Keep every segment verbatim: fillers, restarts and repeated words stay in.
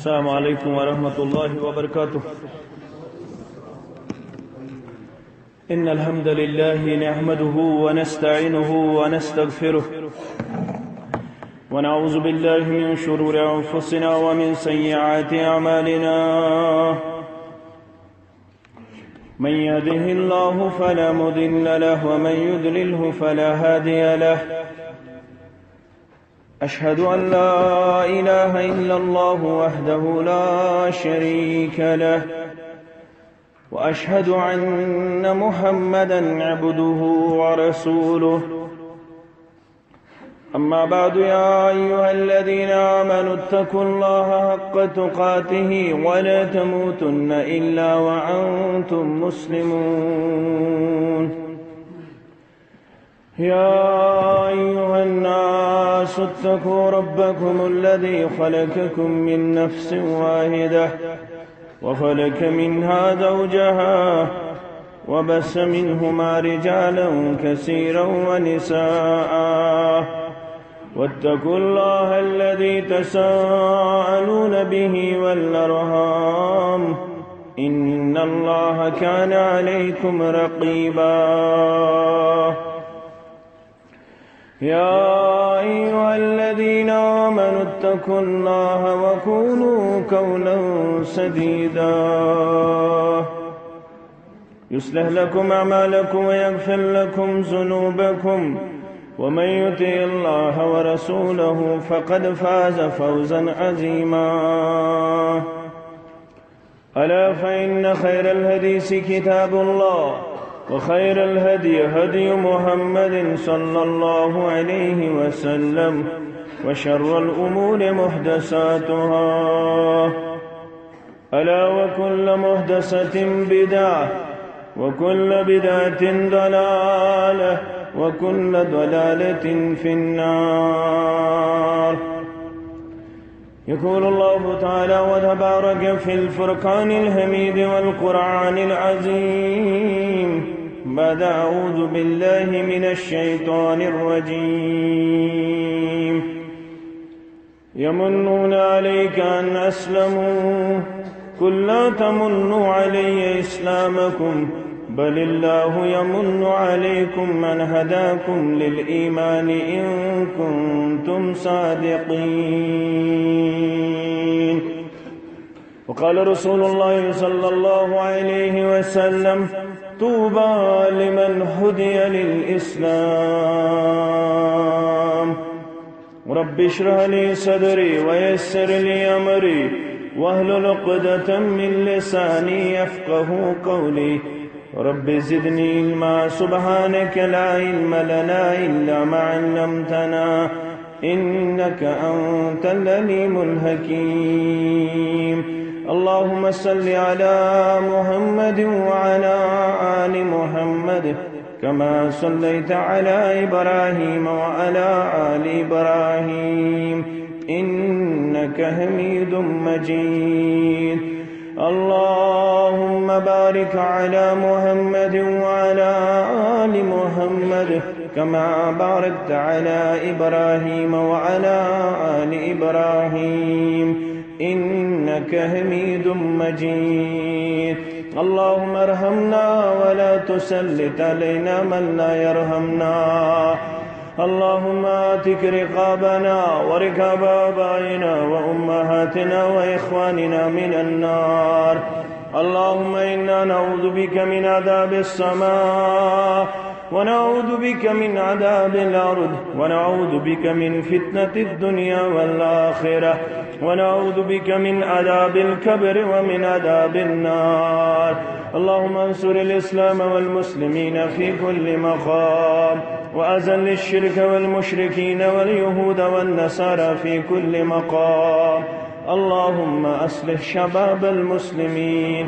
السلام عليكم ورحمة الله وبركاته. إن الحمد لله نحمده ونستعينه ونستغفره، ونعوذ بالله من شرور أنفسنا ومن سيئات أعمالنا. من يهده الله فلا مضل له، ومن يضلله فلا هادي له. أشهد أن لا إله إلا الله وحده لا شريك له، وأشهد أن محمدا عبده ورسوله. أما بعد، يا أيها الذين آمنوا اتقوا الله حق تقاته ولا تموتن إلا وأنتم مسلمون. يا أيها الناس اتقوا ربكم الذي خلقكم من نفس واحدة وخلق منها زوجها وبث منهما رجالا كثيرا ونساء، واتقوا الله الذي تساءلون به والأرحام، إن الله كان عليكم رقيبا. يا أيها الذين آمنوا اتقوا الله وقولوا قولا سديدا، يصلح لكم أعمالكم ويغفر لكم ذنوبكم، ومن يطع الله ورسوله فقد فاز فوزا عظيما. ألا فإن خير الحديث كتاب الله، وخير الهدي هدي محمد صلى الله عليه وسلم، وشر الأمور محدثاتها، ألا وكل محدثة بدعة، وكل بدعة ضلالة، وكل ضلالة في النار. يقول الله تعالى وتبارك في الفرقان الحميد والقرآن العظيم بعد أعوذ بالله من الشيطان الرجيم: يمنون عليك أن أسلموا، قل لا تمنوا علي إسلامكم، بل الله يمن عليكم أن هداكم للإيمان إن كنتم صادقين. وقال رسول الله صلى الله عليه وسلم: طوبى لمن هدي للإسلام. رب اشرح لي صدري ويسر لي أمري واحلل عقدة من لساني يفقه قولي. رب زدني علما. سبحانك لا علم لنا إلا ما علمتنا إنك أنت العليم الحكيم. اللهم صل على محمد وعلى آل محمد كما صليت على إبراهيم وعلى آل إبراهيم إنك حميد مجيد. اللهم بارك على محمد وعلى آل محمد كما باركت على إبراهيم وعلى آل إبراهيم إنك حميد مجيد. اللهم ارحمنا ولا تسلط علينا من لا يرحمنا. اللهم اعتق رقابنا ورقاب آبائنا وأمهاتنا وإخواننا من النار. اللهم إنا نعوذ بك من عذاب السماء، ونعوذ بك من عذاب الأرض، ونعوذ بك من فتنة الدنيا والآخرة، ونعوذ بك من عذاب القبر ومن عذاب النار. اللهم انصر الإسلام والمسلمين في كل مقام، وأذل الشرك والمشركين واليهود والنصارى في كل مقام. اللهم أصلح شباب المسلمين،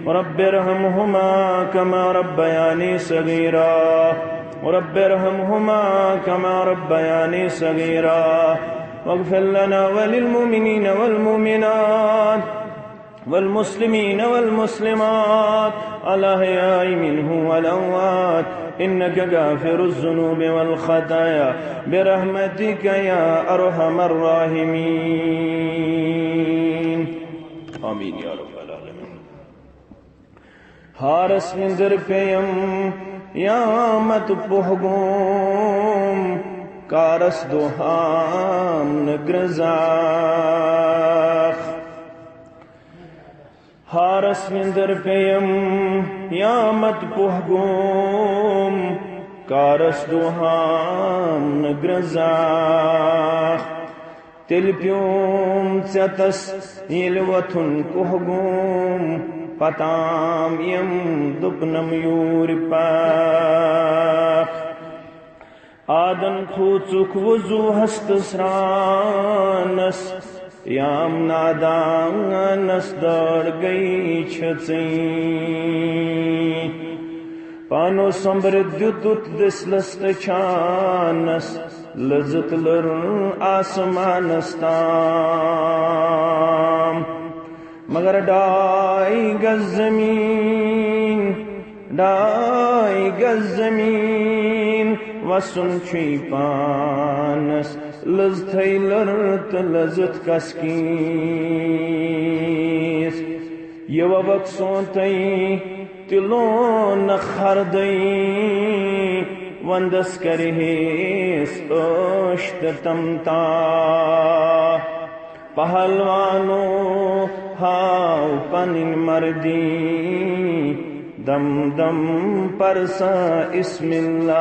رب ارحمهما كما ربياني صغيرا، رب ارحمهما كما ربياني صغيرا، واغفر لنا وللمؤمنين والمؤمنات والمسلمين والمسلمات الأحياء منهم والأموات إنك غافر الذنوب والخطايا برحمتك يا أرحم الراحمين. آمین یا رب العالمین۔ ہارس وِندر پیم یامت پوہ گوم، کارس دوہام نگرزاخ۔ ہارس وِندر پیم یامت پوہ گوم، کارس دوہام نگرزاخ۔ تیٚلہِ پیوم ژٮ۪تس ییٚلہِ وۄتھُن کوہ گوم، پتام یم دوٚپنم یوٗرۍ پکھ۔ آدن کھوژُکھ وضوٗہس تہٕ سرٛانس، یام نادانس دٲر گٔے چھٔژٕے۔ پانو سۄمبرِتھ دیُتُتھ دٔسلس تہٕ چھانس، لٔزٕت لٔرٕن آسمانس تام۔ مگر ڈاے گز زمین، ڈاے گز زمین وسُن چھُے پانس، لٔزتھے لٔر تہٕ لٔزٕتھ کس کیس۔ یہِ ووکھ سونتھے تہِ لون نہٕ خردے، وندس کرِہیس عٲش تہٕ تمتا۔ پہلوانو ہاو پنٕنۍ مردی، دم دم پرسا اسم اللہ۔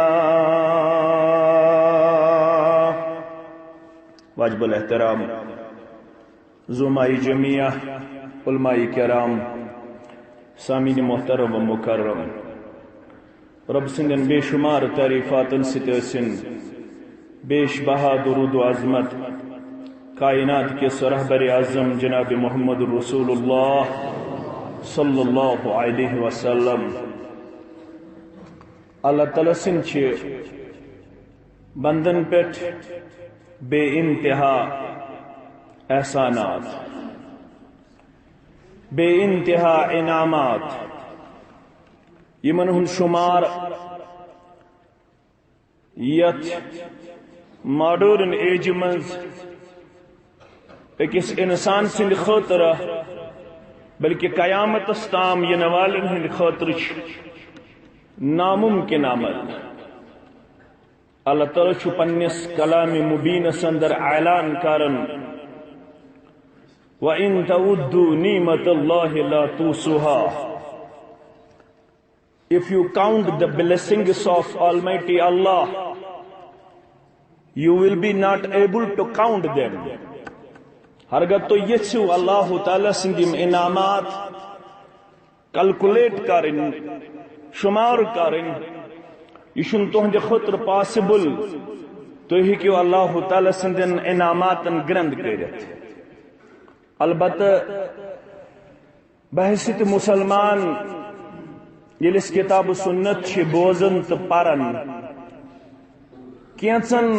واجب الاحترام زومائی جمعیہ، علماء کرام، سامعین محترم و مکرم، رب سٕنٛدٮ۪ن بے شمار تعریفاتن سۭتۍ ٲسِن پیش بہا درود و عظمت کائنات کِس رہبر اعظم جناب محمد رسول اللہ صلی اللہ علیہ وسلم۔ اللہ تعالیٰ سٕنٛدۍ چھِ بندن پٮ۪ٹھ بے انتہا احسانات، بے انتہا انعامات، یِمن ہُنٛد شمار یتھ ماڈرن ایجہِ منٛز أکِس انسان سٕنٛدِ خٲطرٕ، بلکہ قیامتس تام یِنہٕ والٮ۪ن ہٕنٛدِ خٲطرٕ چھُ ناممکن عمل۔ اللہ تعالیٰ چھُ پننِس کلام مبینس اندر اعلان کران، وَإِن تَعُدُّوا نِعْمَتَ اللَّهِ لَا تُحْصُوهَا۔ If you count the blessings of Almighty Allah, you will be not able to count them. ہرگاہ تُہۍ یژھِو اللہ تعالیٰ سٕنٛدۍ یِم انعامات کیلکولیٹ کرٕنۍ، شمار کرٕنۍ، یہِ چھُنہٕ تُہنٛدِ خٲطرٕ پاسبل۔ تُہۍ ہیٚکِو اللہ تعالیٰ سٕنٛدٮ۪ن انعاماتن گرٛنٛد کٔرِتھ۔ البتہ بحیثیت مسلمان ییٚلہِ أسۍ کتاب و سنت چھِ بوزان تہٕ پران، کینٛژن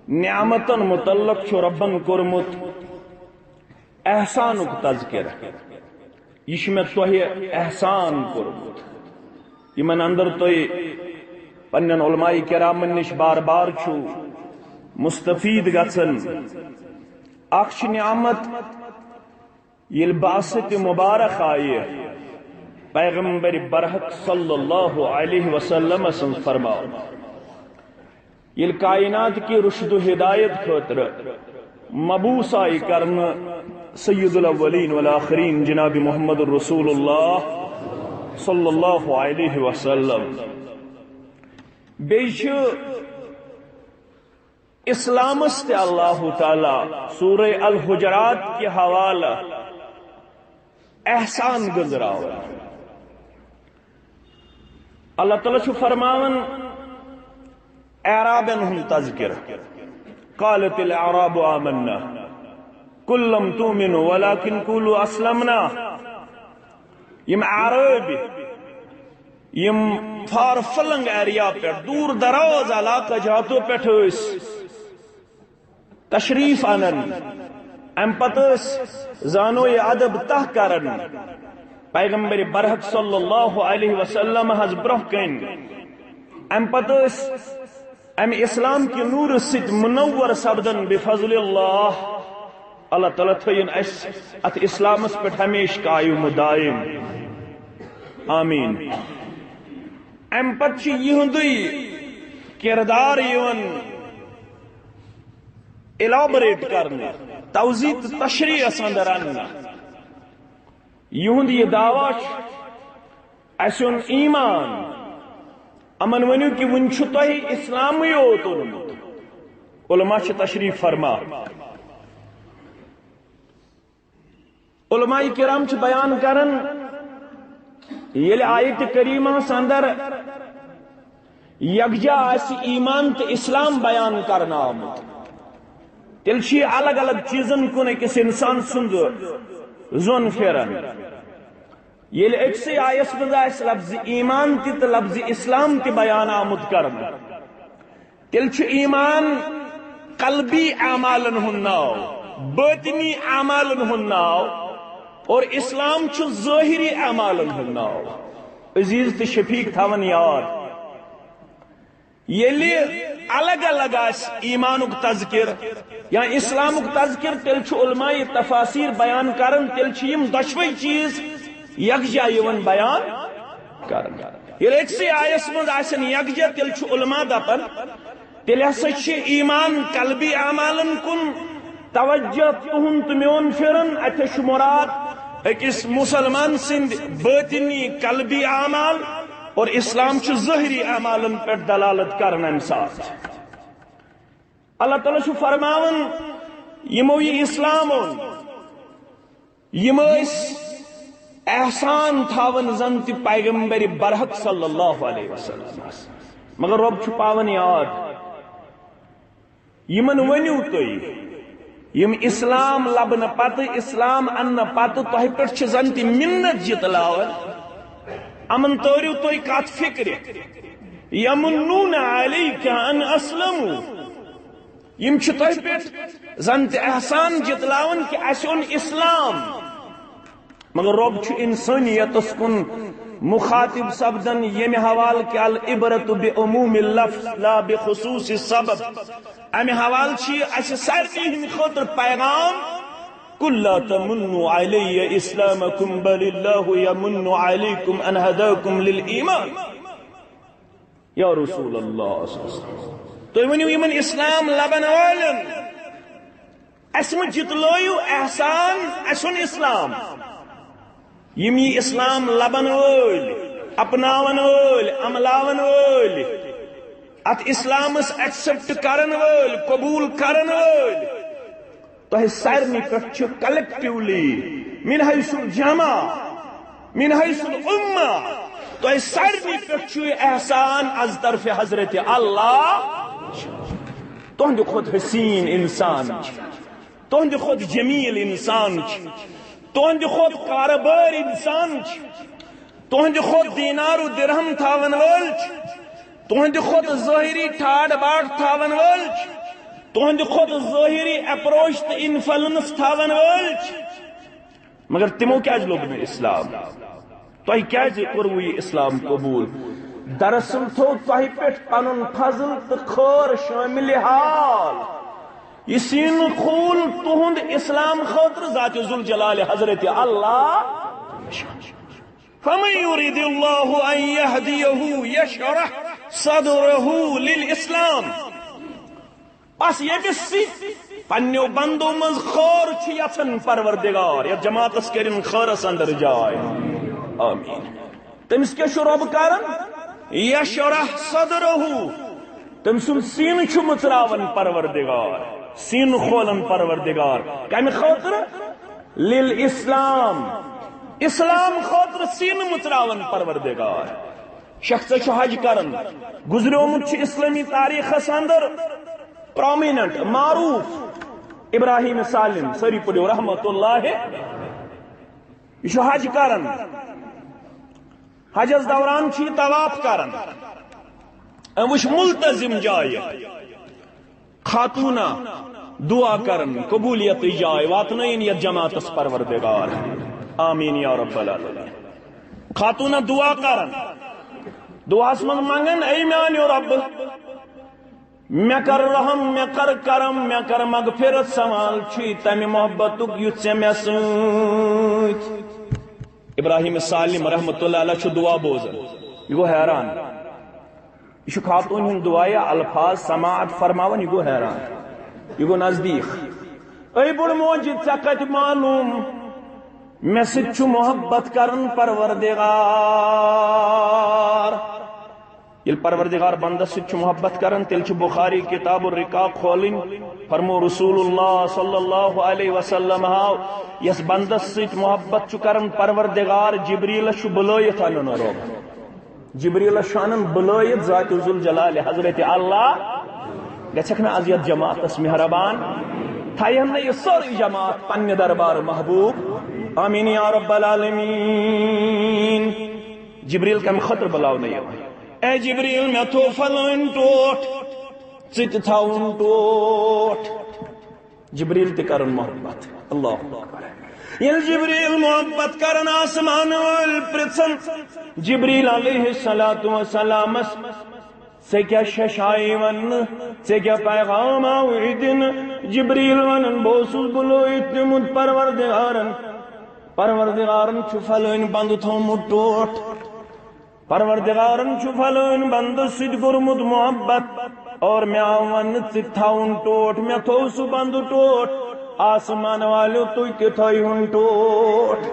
نعمتن متعلق چھُ ربن کوٚرمُت احسانُک تذکرہ۔ یہِ چھُ مےٚ تۄہہِ احسان کوٚرمُت۔ یِمن اندر تُہۍ پننٮ۪ن علماء کرامن نِش بار بار چھِو مستفید گژھان۔ اکھ چھِ نعمت، ییٚلہِ بعثت مبارک آیہِ پیغمبر برحق صلی اللہ علیہ وسلم سٕنٛز فرماو، ییٚلہِ کائنات کہِ رشد و ہدایت خٲطرٕ مبعوث آیہِ کرنہٕ سید الاولین والآخرین جناب محمد رسول اللہ صلی اللہ علیہ وسلم۔ بیٚیہِ چھُ اسلامس تہِ اللہ تعالیٰ سورہ الحجرات کہِ حوالہٕ احسان گٔنزراوان۔ اللہ تعالیٰ چھُ فرماوان اعرابن ہُنٛد تذکرہ، قالت الاعراب آمنا قل لم تؤمنوا ولكن قولوا اسلمنا۔ یِم اعرٲبۍ، یِم فار فلنگ ایریا پٮ۪ٹھ، دوٗر دراز علاقہٕ جاتو پٮ۪ٹھ ٲسۍ تشریف انان، امہِ پتہٕ ٲسۍ زانو یہِ ادب تہ کران پیغمبر برحق صلی اللہ علیہ وسلم ہس برونٛہہ کنہِ۔ امہِ پتہٕ ٲسۍ امہِ اسلام کہِ نوٗرٕ سۭتۍ منور سپدان بفضل اللہ۔ اللہ تعالیٰ تھٲیِن اَسہِ اَتھ اِسلامَس پٮ۪ٹھ ہمیشہِ قٲیِم و دائم۔ آمین۔ اَمہِ پتہٕ چھُ یِہُنٛدُے کِردار یِوان elaborate کرنہٕ، توضیح تہٕ تشریحس اندر اننہٕ۔ یِہُنٛد یہِ دعویٰ چھُ، اَسہِ اوٚن ایمان۔ یِمن ؤنِو کہِ وُنہِ چھُ تۄہہِ اِسلامٕے یوت اوٚنمُت۔ علماء چھِ تشریح فرما۔ علماء کرام چھِ بیان کران، ییٚلہِ آیت کریمہس اندر یکجا آسہِ ایمان تہٕ اسلام بیان کرنہٕ آمُت، تیٚلہِ چھِ یہِ الگ الگ چیٖزن کُن أکِس انسان سُنٛد ظۄن پھیران۔ ییٚلہِ أکسٕے آیس منٛز آسہِ لفظ ایمان تہِ تہٕ لفظ اسلام تہِ بیان آمُت کرنہٕ، تیٚلہِ چھُ ایمان قلبی اعمالن ہُنٛد ناو، باطنی اعمالن ہُنٛد ناو، اور اسلام چھُ ظٲہری اعمالن ہُنٛد ناو۔ عزیز تہٕ شفیق تھاوان یاد، ییٚلہِ الگ الگ آسہِ ایمانُک تذکر یا اسلامُک تذکر، تیٚلہِ چھُ علماء تفاسیر بیان کران، تیٚلہِ چھِ یِم دۄشوے چیٖز یکجا یِوان بیان کرنہٕ۔ ییٚلہِ أکسٕے آیس منٛز آسن یکجا، تیٚلہِ چھُ علماء دپان، تیٚلہِ ہسا چھِ ایمان قلبی اعمالن کُن توجہ تُہُنٛد تہٕ میون پھِرُن۔ اَتہِ چھُ مراد أکِس مُسلمان سٕنٛدۍ باطنی قلبی اعمال، اور اسلام چھُ ظٲہری اعمالن پٮ۪ٹھ دلالت کران اَمہِ ساتہٕ۔ اللہ تعالیٰ چھُ فرماوان، یِمو یہِ اسلام اوٚن، یِم ٲسۍ احسان تھاوان زن تہِ پیغمبر برحق صلی اللہ علیہ وسلمس، مگر رۄب چھُ پاوان یاد۔ یِمن ؤنِو تُہۍ، یِم اسلام لبنہٕ پتہٕ، اسلام اننہٕ پتہٕ تۄہہِ پٮ۪ٹھ چھِ زن تہِ مِنت جتلاوان، یِمن تٲرِو تُہۍ کتھ فکرِ۔ یمنون علیک ان اسلموا، یِم چھِ تۄہہِ پٮ۪ٹھ زن تہِ احسان جتلاوان کہِ اسہِ اوٚن اسلام۔ مگر رۄب چھُ انسٲنیتس کُن مخاطب سپدان، ییٚمہِ حوالہٕ کہِ العبرت بعموم اللفظ لا بخصوص السبب۔ امہِ حوالہٕ چھُ یہِ اسہِ سارنٕے ہٕنٛدِ خٲطرٕ پیغام، قل لا تمنوا علی اسلامکم بل اللہ یمن علیکم ان ہداکم للایمان۔ یا رسول اللہ صلی اللہ علیہ وسلم، تُہۍ ؤنِو یِمن اسلام لبن والٮ۪ن، اسہِ مہ جتلٲیِو احسان، اسہِ اوٚن اسلام۔ یِم یہِ اسلام لبن وٲلۍ، اپناون وٲلۍ، عملاون وٲلۍ، اتھ اسلامس accept کرن وٲلۍ، قبول کرن وٲلۍ، تۄہہِ سارنٕے پٮ۪ٹھ چھُ collectively، من حیث الجمع، من حیث الامہ، تۄہہِ سارنٕے پٮ۪ٹھ چھُ یہِ احسان از طرفِ حضرت اللہ۔ تُہنٛدِ کھۄتہٕ حسین انسان چھُ، تُہنٛدِ کھۄتہٕ جمیل انسان چھُ، تُہنٛدِ کھۄتہٕ کارٕبٲرۍ انسان چھُ، تُہنٛدِ کھۄتہٕ دینار و درہم تھاون وٲلۍ چھِ، تُہنٛدِ کھۄتہٕ ظٲہری ٹھاٹھ باٹھ تھاون وٲلۍ چھِ، تُہنٛدِ کھۄتہٕ ظٲہری approach تہٕ influence تھاون وٲلۍ چھِ۔ مگر تِمو کیازِ لوٚب نہٕ اسلام؟ تۄہہِ کیازِ کوٚروٕ یہِ اسلام قبول؟ دراصل تھوٚو تۄہہِ پٮ۪ٹھ پنُن فضل تہٕ خٲر شٲمِلِ حال۔ یہِ سیٖنہٕ کھوٗل تُہُنٛد اسلام خٲطرٕ ذات ذوالجلال حضرت اللہ۔ فمن يرد الله أن يهديه يشرح صدره للإسلام۔ پس ییٚمِس سۭتۍ پننیو بندو منٛز خٲر چھُ یژھان پروردگار، یتھ جماعتس کٔرِن خٲرس اندر جاے۔ آمین۔ تٔمِس کیٛاہ چھُ رۄب کران؟ یشرح صدرہ، تٔمۍ سُنٛد سیٖنہٕ چھُ مُژراوان پروردگار، سیٖنہٕ کھولان پروردگار۔ کمہِ خٲطرٕ؟ للاسلام، اسلام خٲطرٕ سیٖنہٕ مُژراوان پروردگار۔ شخص چھُ حج کران، گزریومُت چھُ اسلٲمی تاریخس اندر prominent، معروف، ابراہیم سالم، سٲری پٔرِو رحمت اللہ۔ یہِ چھُ حج کران، حجس دوران چھُ یہِ طواف کران۔ أمۍ وٕچھ ملتزم جایہِ، خاتونہ دعا کران، قبولیت جاے واتنٲیِن یتھ جماعتس پروردگار۔ آمین یا رب العالمین۔ خاتونہ دعا کران، دعاہس منٛز منگان، اے میانیو رب، مےٚ کر رحم، مےٚ کر کرم، مےٚ کر مغفرت۔ سوال چھُے تمہِ محبتُک یُس ژےٚ مےٚ سۭتۍ۔ ابراہیم سالم رحمت اللہ علیہ چھُ دعا بوزان، یہِ گوٚو حیران۔ یہِ چھُ خاتوٗن ہُنٛد دعایہ الفاظ سماعت فرماوان، یہِ گوٚو حیران، یہِ گوٚو نزدیٖک۔ اے بُڈٕ موج، ژےٚ کتہِ معلوم مےٚ سۭتۍ چھُ محبت کران پروردگار؟ ییٚلہِ پروردگار بندس سۭتۍ چھُ محبت کران، تیٚلہِ چھُ بخاری کتاب الرقاق کھولٕنۍ۔ فرمو رسول اللہ صلی اللہ علیہ وسلم ہاو، یس بندس سۭتۍ محبت چھُ کران پروردگار، جبریلس چھُ بُلٲیِتھ انان رۄب۔ جبریلس چھُ انان بُلٲیِتھ ذات ذوالجلال حضرت اللہ۔ گژھکھ نہ از یتھ جماعتس مہربان؟ تھاوہن نہ یہِ سٲرٕے جماعت پننہِ دربار محبوب؟ آمین یا رب العالمین۔ جبریل کمہِ خٲطرٕ بُلاونہٕ یِوان؟ اے جبریل، مےٚ تھوو فلٲنۍ ٹوٹھ، ژٕ تہِ تھاوُن ٹوٹھ۔ جبریل تہِ کرن محبت۔ اللہ اکبر۔ ییٚلہِ جبریل محبت کرن، آسمان وٲلۍ پرژھن جبریل علیہ الصلوۃ والسلامس، ژےٚ کیٛاہ شش آیی وننہٕ؟ ژےٚ کیٛاہ پیغام آوُے دِنہٕ؟ جبریل ونان، بہٕ اوسُس بُلٲیِتھ نیوٗمُت پروردگارن، پروردگارن چھُ فلٲنۍ بندٕ تھوٚومُت ٹوٹھ، پروردگارن چھُ فلٲنۍ بندس سۭتۍ کوٚرمُت محبت، اور مےٚ آو وننہٕ، ژٕ تہِ تھاوُن ٹوٹھ، مےٚ تھوٚو سُہ بندٕ ٹوٹھ۔ آسمان والیو، تُہۍ تہِ تھٲیہُن ٹوٹھ۔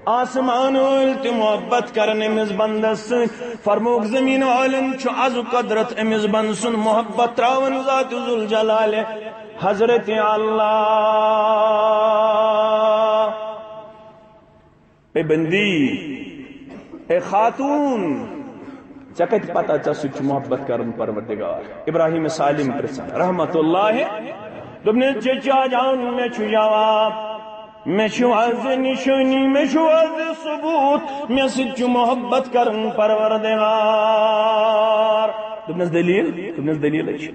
آسمان وٲلۍ تہِ محبت کرن أمِس بندس سۭتۍ۔ فرمووُکھ، زٔمیٖن والٮ۪ن چھُ از قدرت أمِس بندٕ سُنٛد محبت تراوان ذات ذوالجلالہِ حضرت اللہ۔ اے بندی، اے خاتون، ژےٚ کتہِ پتہ ژےٚ سۭتۍ چھُ محبت کران پروردگار؟ ابراہیم سالم پرژھان رحمت اللہ۔ دوٚپنس، چچا جان، مےٚ چھُ جواب، مےٚ چھُ از نشٲنی، مےٚ چھُ از ثبوت، مےٚ سۭتۍ چھُ محبت کران پروردگار۔ دوٚپنس، دلیل؟ دوٚپنس، دلیل چھِ۔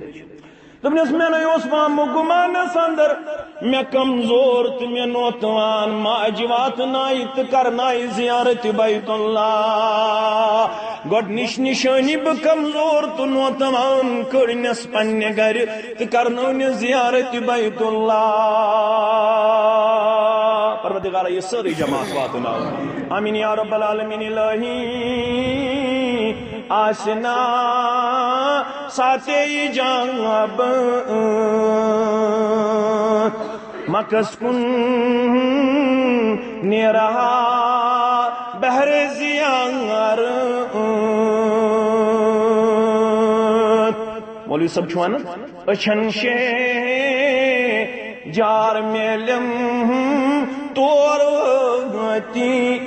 دوٚپنس، مےٚ نے اوس وہمہٕ گُمانس اندر، مےٚ کمزور تہٕ مےٚ نوتوان ماجہِ واتنایہِ تہٕ کرنایہِ زیارت بیت اللہ۔ گۄڈٕنِچ نشٲنی، بہٕ کمزور تہٕ نوتوان، کٔڑنس پننہِ گرِ تہٕ کرنٲونس زیارت بیت اللہ۔ پروردگارا، یہِ سٲرٕے جماعت واتناو۔ آمین یا رب العالمین الہی۔ آسہِ نا ساتے جان اب مکس کن نیرہا بہر زیار۔ مولوی صٲب چھُ ونان، أچھن شے جار میلم تور وٲتی۔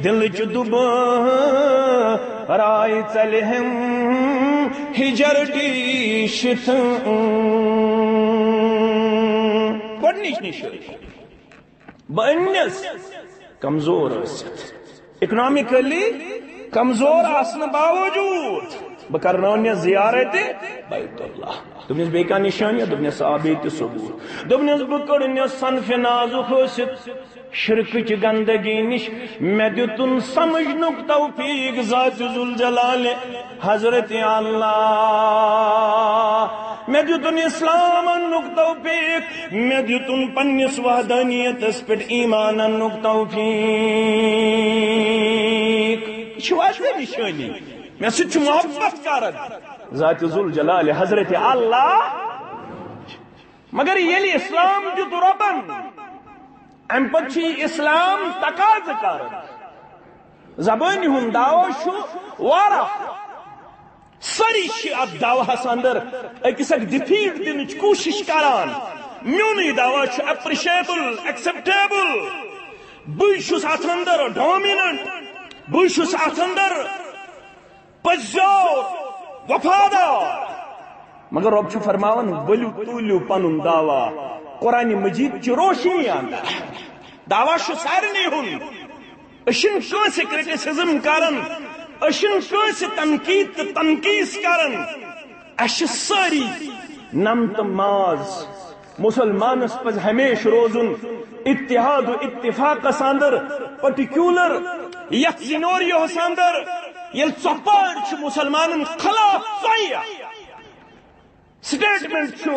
دلچ دُبہٕ راے ژلہم ہجر ڈیشت۔ گۄڈٕنِچ نشٲنی، بہٕ أنِس کمزور ٲسِتھ، اکنامکلی کمزور آسنہٕ باوجود بہٕ کرناونہِ زیارت بیت اللہ۔ دوٚپنس، بیٚیہِ کانٛہہ نشٲنی؟ دوٚپنس، آ، بیٚیہِ تہِ ثبوت۔ دوٚپنس، بہٕ کٔڑنس صنفِ نازُک ٲسِتھ شرکٕچ گندگی نِش، مےٚ دیُتُن سمجھنُک توفیق ذات ذوالجلال حضرت اللہ۔ مےٚ دیُتُن اسلام اننُک توفیق، مےٚ دیُتُن پننِس وحدانیتس پٮ۪ٹھ ایمان اننُک توفیق۔ یہِ چھِ واضح نشٲنی، مےٚ سۭتۍ چھُ محبت کران ذات ذوالجلال حضرت اللہ۔ مگر ییٚلہِ اسلام دیُت رۄبن، امہِ پتہٕ چھُ یہِ اسلام تقاضہٕ کران۔ زبٲنہِ ہُنٛد دعویٰ چھُ واریاہ۔ سٲری چھِ اتھ دعوہس اندر أکِس اکھ ڈِفیٖٹ دِنٕچ کوٗشِش کران۔ میونٕے دعویٰ چھُ اپریشیبل، ایکسپٹیبل۔ بٕے چھُس اتھ اندر ڈومیننٹ، بٕے چھُس اتھ اندر پٔزیور، وفادار۔ مگر رۄب چھُ فرماوان، ؤلِو توٗلِو پنُن دعویٰ قرآن مجید چہِ روشنی اندر۔ دعویٰ چھُ سارنٕے ہُنٛد۔ أسۍ چھِنہٕ کٲنٛسہِ کرٹیسزم کران، أسۍ چھِنہٕ کٲنٛسہِ تنقید تہٕ تنقیٖص کران۔ اَسہِ چھِ سٲری نم تہٕ ماز۔ مسلمانس پزِ ہمیشہٕ روزُن اتحاد و اتفاقس اندر، پرٹیکولر یتھ سینوریوہس اندر۔ ییٚلہِ ژۄپٲرۍ چھِ مُسلمانن خلاف ژۄیہِ سٹیٹمنٹ چھُ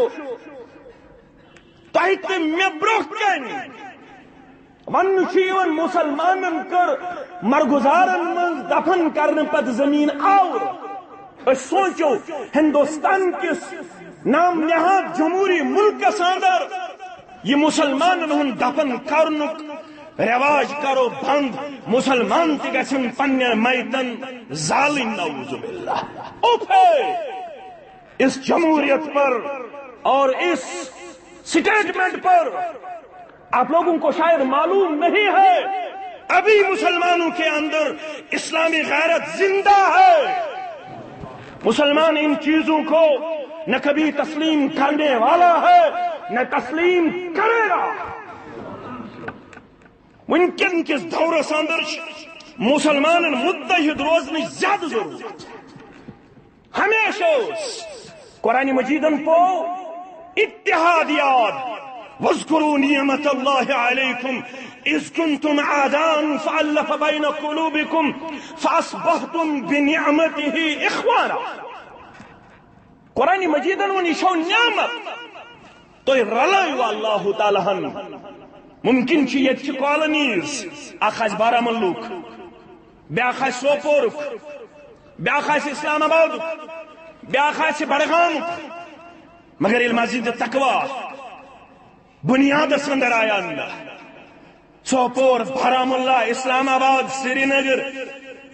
تۄہہِ تہٕ مےٚ برونٛہہ کنہِ وننہٕ چھُ یِوان، مُسلمانن کٔر مرگزارن منٛز دفن کرنہٕ پتہٕ زمین آور۔ أسۍ سونٛچو، ہندوستان کِس نام نہاد جمہوری ملکس اندر یہِ مُسلمانن ہُنٛد دفن کرنُک رواج کرو بند، مُسلمان تہِ گژھن پننٮ۪ن میتن زالٕنۍ، نعوذ باللہ۔ اُف ہے! اس جمہوریت پر اور اس سٹیٹمنٹ پر آپ لوگوں کو شاید معلوم نہیں ہے، ابھی مسلمانوں کے اندر اسلامی غیرت زندہ ہے۔ مسلمان ان چیزوں کو نہ کبھی تسلیم کرنے والا ہے، نہ تسلیم کرے گا۔ وٕنکٮ۪ن کِس دورس اندر چھِ مسلمانن متحد روزنٕچ زیادٕ ضروٗرت۔ ہمیشہ اوس قرآن مجیدن پوٚو اتحاد یاد، "واذکروا نعمت اللہ علیکم اذ کنتم اعداء فالف بین قلوبکم فاصبحتم بنعمتہ اخوانا۔" قرآن مجیدن ووٚن، یہِ چھو نعمت، تُہۍ رلٲیِو اللہ تعالیٰ ہن۔ ممکن چھُ ییٚتہِ چھِ کالونیز، اکھ آسہِ بارہمولہُک، بیٛاکھ آسہِ سوپورُک، بیٛاکھ آسہِ اسلام آبادُک، بیٛاکھ آسہِ بڈگامُک، مگر ییٚلہِ مسجد تقویٰ بنیادس اندر آیہِ اننہٕ، سوپور، بارہمولہ، اسلام آباد، سرینگر،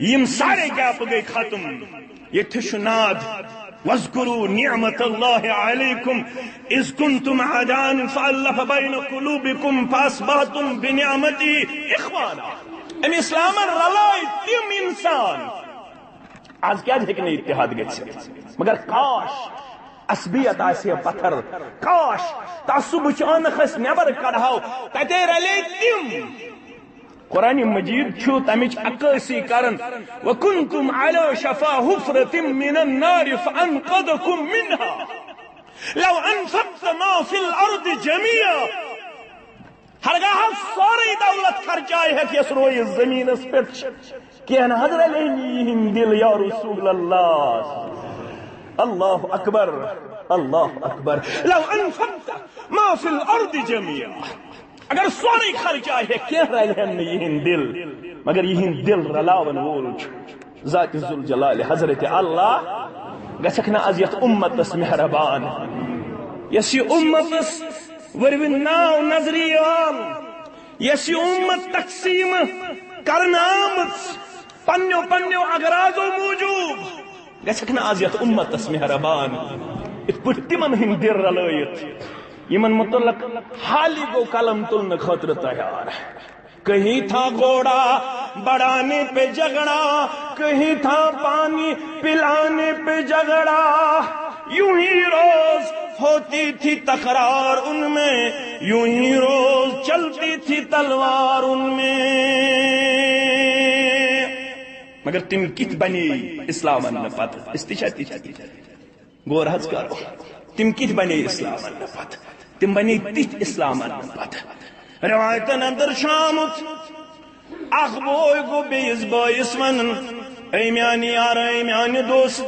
یِم سارے گیپہٕ گٔے ختم۔ ییٚتہِ چھُ ناد، "واذکروا نعمت اللہ علیکم اذ کنتم اعداء فالف بین قلوبکم فاصبحتم بنعمتہ اخوانا۔" أمۍ اسلامن رلٲے تِم انسان۔ از کیازِ ہیٚکہِ نہٕ اتحاد گٔژھِتھ؟ مگر کاش عصبیت آسہِ ہے پتھر، کاش تعصبٕچ ٲنکھ أسۍ نٮ۪بر کڑہاو، تتے رلے تِم۔ قرآن مجید چھُ تمِچ عکٲسی کران، "وکنتم علی شفا حفرة من النار فانقذکم منها لو انفقت ما فی الارض جميعا۔" ہرگاہ سورُے دولت خرچایہِ ہیٚتھ یۄس رویہِ زٔمیٖنس پٮ۪ٹھ چھِ، کینٛہہ نہٕ حض رلے نہٕ یِہِنٛدۍ دِل یا رسول اللہ۔ اللہ اکبر، اللہ اکبر۔ لو انفقت ما فی الارض جميعا۔ اگر سورُے خرچایہِ ہیٚتھ، کینٛہہ رلہِ ہن نہٕ یِہِنٛدۍ دِل، مگر یِہِنٛدۍ دِل رلاون وول چھُ ذات ذوالجلال حضرت اللہ۔ گژھکھ نہ از یتھ امتس مہربان، یس یہ امتس ورو ناو نظری آو، یس یہ امت تقسیم کرنہ آمت پننیو پننیو اغراضو موجوب، گژھکھ نہ از یتھ امتس مہربان، اتھ پٲٹھۍ تمن ہٕنٛدۍ دِل رلٲیِتھ یمن متعلق حالی گو قلم تلنہٕ خٲطرٕ تیار۔ کہیں تھا گھوڑا بڑھانے پہ جھگڑا، کہیں تھا پانی پلانے پہ جھگڑا، یوں ہی روز ہوتی تھی تکرار ان میں، یوں ہی روز چلتی تھی تلوار ان میں۔ مگر تم کتھ بنے اسلام اننہٕ پتہٕ؟ استشاتی غور حض کرو، تم کتھ بنے اسلام اننہٕ پتہٕ؟ تم بنے تتھ اسلام اننہٕ پتہٕ۔ روایتن اندر چھُ آمُت، اکھ بوے گوٚو بیٚیِس بٲیِس ونان، "اے میانہِ یار، اے میانہِ دوست،